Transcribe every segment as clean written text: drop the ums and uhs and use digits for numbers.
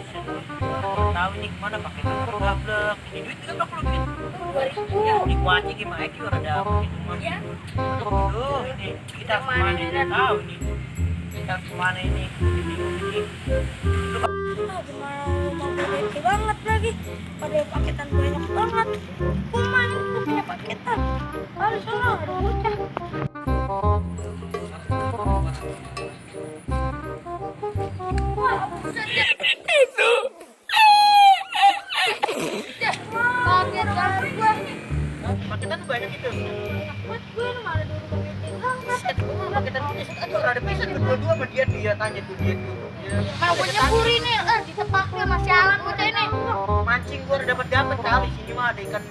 Tahu nih kemana pakai gablek. Ini duit gablek lu duit. 2000. Ya, di kuaci gimana ki udah dapet itu mah. Ya. Tuh, nih kita kemana ini tahu nih. Kita kemana ini? Ini. Ah, gimana rumah gue bete banget lagi. Pada paketan banyak banget. Kumain tuh punya paketan. Kali sana ada bocah. Wah, buset ya. Itu. Kaget banget gue. Paketan banyak itu. Buat gue mana dulu bete banget. Set, gua paketan ini set aduh ada pisan berdua sama dia tanya tuh dia tuh. Mau gue nyeburi nih, ditepaknya masih alan bocah ini. Mancing gua udah dapat kali sini mah ada ikan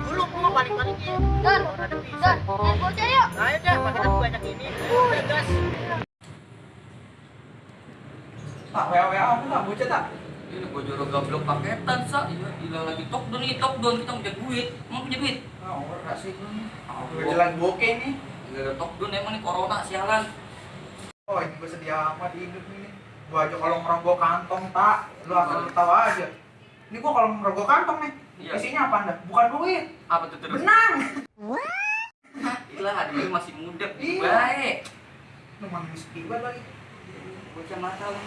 dulu gua paling ini. Dan, Ada pisan. dan, main bocah yuk. Ayo dah, paketan banyak ini. Udah gas. Tak, WA aku tak bocah tak. Ini gua joro gablok paketan sa. Iya, gila lagi top down kita punya duit. Emang punya duit? Ah, ora sih. Udah jalan bokeh nih. Gak ada top down emang nih corona sialan. Oh, ini gue sedia amat di hidup ini. Gua aja kalau ngerogoh kantong tak, lu asal lu tahu aja. Ini gua kalau ngerogoh kantong nih, Iya. isinya apa anda? Bukan duit, Apa tuh terus? benang. Gila, dia masih muda, Iya. baik. Lu manis banget lagi. Bocah mata lu.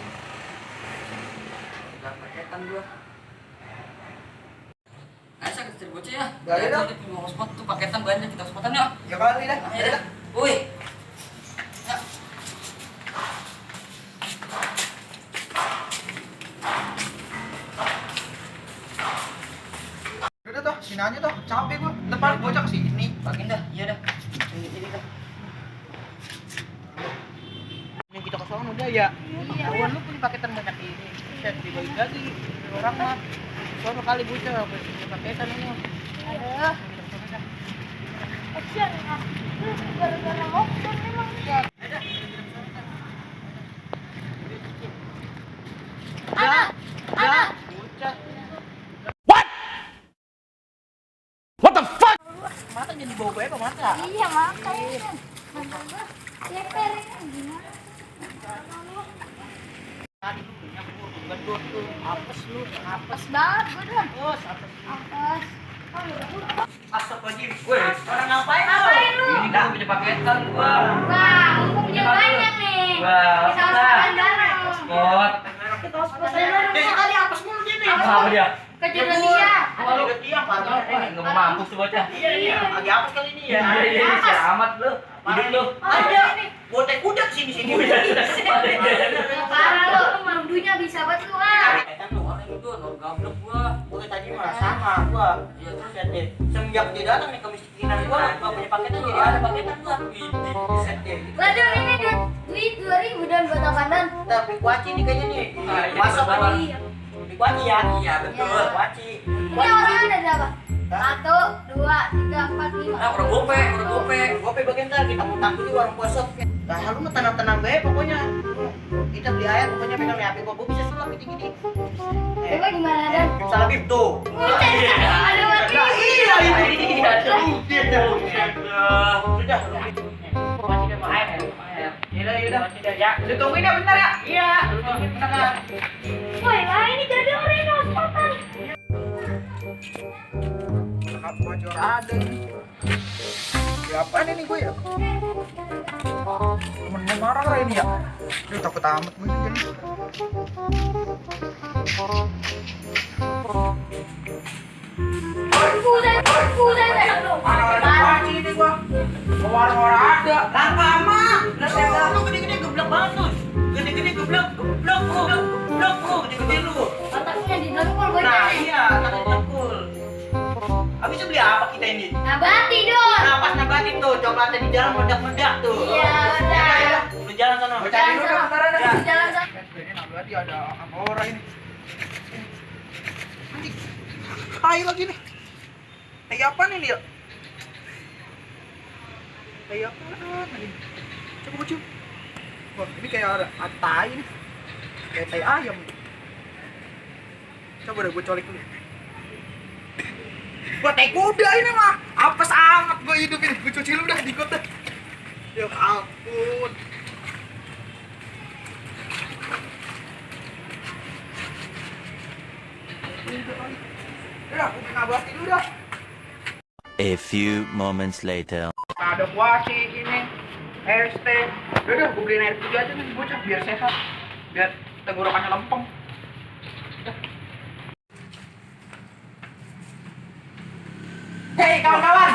Udah paketan gua. Ayo saya ke bocah ya. Gak ada. Di hotspot tuh paketan banyak, kita hotspotan yuk. Ya kali dah. Ayo dah. Woi. Ya. Udah tuh, sini aja tuh. Capek gua. Depan bocah ke sini. Bagian dah, iya dah. Ini dah. Ini kita ke sono udah ya. Iya. Kawan lu punya paketan banyak ini. Set dibagi lagi. Orang mah sono kali bocah punya paketan ini. Aduh. Kasihan ya. Gara-gara lockdown memang. Anak, anak. Bocah. Mata jadi bau apa mata? Iya makanya. Ceper gimana? Tadi lu punya gua gendut tuh. Apes lu, Apes banget gue dong. apes, apes. Apes. Astagfirullahaladzim. Woi, orang ngapain lu? Ngapain lu? Ini gua punya paketan gua. Wah, mumpung punya banyak nih. Wah, Kita hospital bareng. Spot. Kita hospital bareng. Jadi kali apes mulu dia nih. Apa dia? Kejutan dia. Kalau dia parah. Enggak mau mampus tuh bocah. Iya. Lagi apes kali ini ya. Iya, siar amat lu. Hidup lu. Ada. Botek kuda sini. Parah lu, mandunya bisa banget lu ah. Kaitan lu. Orang itu nor gablok gua. Gua tadi mah sama gua. Iya terus ya deh. Semenjak dia datang nih kemiskinan gua, enggak punya paketan jadi ada paketan gua. Set deh. Waduh ini duit 2000 dan buat apaan? Tapi kuaci nih kayaknya nih. Ah, iya, Masuk betul. kali. Di kuaci ya. Iya, betul. Kuaci. Ini orang ada berapa? 1, 2, 3, 4, 5. Nah, orang gope. Gua pe bagian ntar kita utang dulu warung puasa. Nah, lu mah tenang-tenang bae pokoknya. Kita beli air pokoknya pegang nih HP gua bisa sulap gini-gini. Coba gimana dan? Bisa lebih tuh. Ada lagi. Iya. Udah. Masih ada mau air. Yaudah. Ya. Lu tungguin ya bentar ya. Iya. Lu tungguin bentar. Woi, lah ini jadi orang ini hospital. Lengkap bocor ada ini. Ya apaan ini gue ya? Temen gue marah ini ya. Duh takut amat gue ini jadi. Udah. Mana ada kuaci ini gua? Ke warung-warung ada. Lama. Lah saya lu gede-gede geblek banget lu. Gede-gede geblek lu. Gede-gede lu. Otaknya di dengkul gue Nah, nih. iya, kata dengkul. Habis beli apa kita ini? Nabati dong. Nah, pas nabatin tuh, coklatnya di jalan meledak-meledak tuh. Iya, udah. Lu jalan sana. Gua cari dulu dah bentar ada. Ya. Jalan sana. Ini nabati ada Angkora ini. Anjing. Tai lagi nih. Tai apaan ini ya? Tai apaan ini? Coba gua cium. Wah, ini kayak ada tai nih. Kayak tai ayam. Coba deh gua colek dulu. Buat tai kuda ini mah. Apes amat gua hidup ini. Gua cuci lu dah di got dah. Ya ampun. Udah, gue nabati dulu dah. A few moments later. Ada kuasi ini, air stay. Udah, gue beliin air putih aja nih bocah biar sehat, biar tenggorokannya lempeng. Hei kawan-kawan,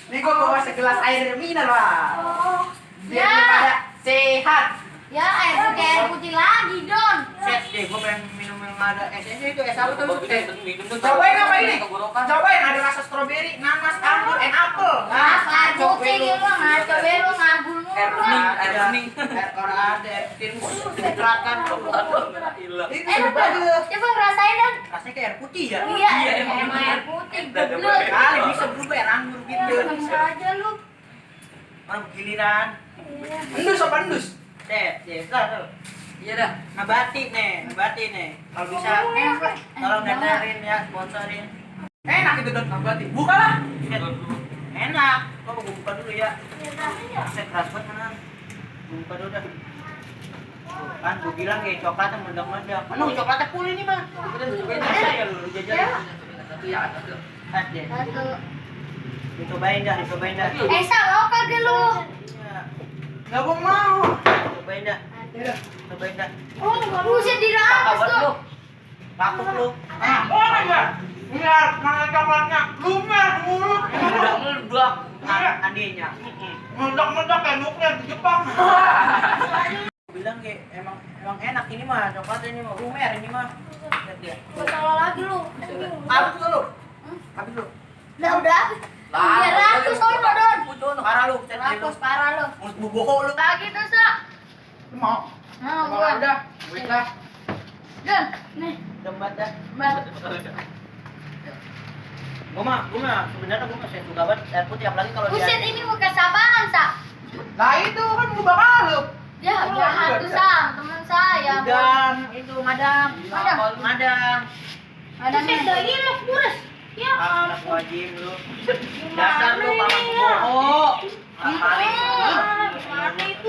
nih gue bawa segelas air mineral lah, biar Ya. pada sehat. Ya, air putih lagi, Don. Set deh, gue pengen minum yang ada esnya itu es apa tuh? Cobain apa ini? Cobain, ada rasa stroberi, nanas, anggur, and apple. Air putih gitu, ngaco lu ngabul mulu. Air bening, air orang ada, air tin, citrakan, hilang. Ini bagus. Coba ngerasain, Don. Rasanya kayak air putih ya? Iya, emang air putih. Goblok. Kali bisa berubah air anggur gitu. Bisa aja lu. Orang giliran. Iya. Endus apa endus? Set, tuh. Iya dah. Nabati nih. Kalau bisa, Enak, Pak. tolong Enak banget. daftarin ya, sponsorin. Enak itu Don, nabati. Buka lah. Set. Enak. Kok gue buka dulu ya? Iya. Set keras banget kanan. Gue buka dulu dah. Tuh, kan gue bilang kayak coklatnya meledak-meledak. Penuh coklatnya full ini mah. Udah lu cobain aja ya lu jajan. Satu ya, satu. Set deh. Satu. Dicobain dah. Esa, mau kagak lu? Iya. Gak mau. Cobain dah. Oh, buset dirampes Apa tuh. lu? Takut lu. Ah, oh enggak. Lihat, mana coklatnya lumer di mulut. Meledak. Anehnya. Meledak-meledak kayak nuklir di Jepang. Bilang kayak emang enak ini mah, coklat ini mah lumer ini mah. Lihat dia. Gak salah lagi lu. Habis lu. Habis lu. Lah udah habis. 300 sono, Don. Parah lu. Set dia lu. 300 parah lu. Mulut bubuk lu. Lagi tuh, Sa. Lu mau? Nah, Mau gua. udah. Wait lah. Don, nih. Dembat dah. Mbak. Gua mah sebenarnya gua masih suka banget air putih apalagi kalau dia. Buset, ini bekas apaan, Sa? Nah itu kan gue bakal lu. Ya, jahat tuh, Sa. Temen saya. Madam, itu madam. Madam. Ada nih. Lagi lu kurus. Ya Anak wajib lu. Dasar lu paman bohong. Mana itu?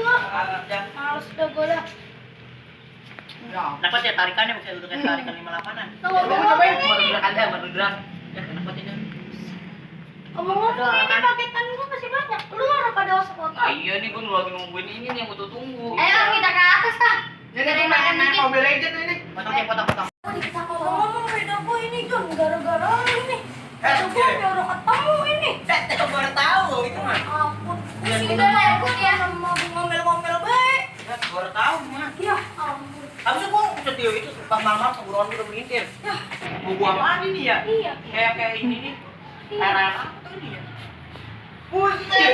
Males udah gue dah. Dapat ya tarikannya bisa duduk kayak tarikan 58-an. Cobain. Madudrak. Ya enak banget ini. Ngomong-ngomong ini paketan gue masih banyak. Lu ada pada sepotong. Ah iya nih, gue lagi nungguin ini nih yang gue tunggu. Ayo kita ke atas, Kak. Jadi main Mobile Legends ini. Potong. Ngomong-ngomong beda gue ini, Jon. Gara-gara lu ini. Itu gue Iya. baru ketemu ini. Saya baru tahu itu mah. Ampun. Udah lah ya, Bun, ya. Mau ngomel-ngomel baik. Ya, baru tahu mah. Ya ampun. Habis gua setia itu pas malam keburuan udah melintir. Buku apaan ini ya? Iya. Kayak ini nih. Iya. Air apa tuh ini ya? Buset.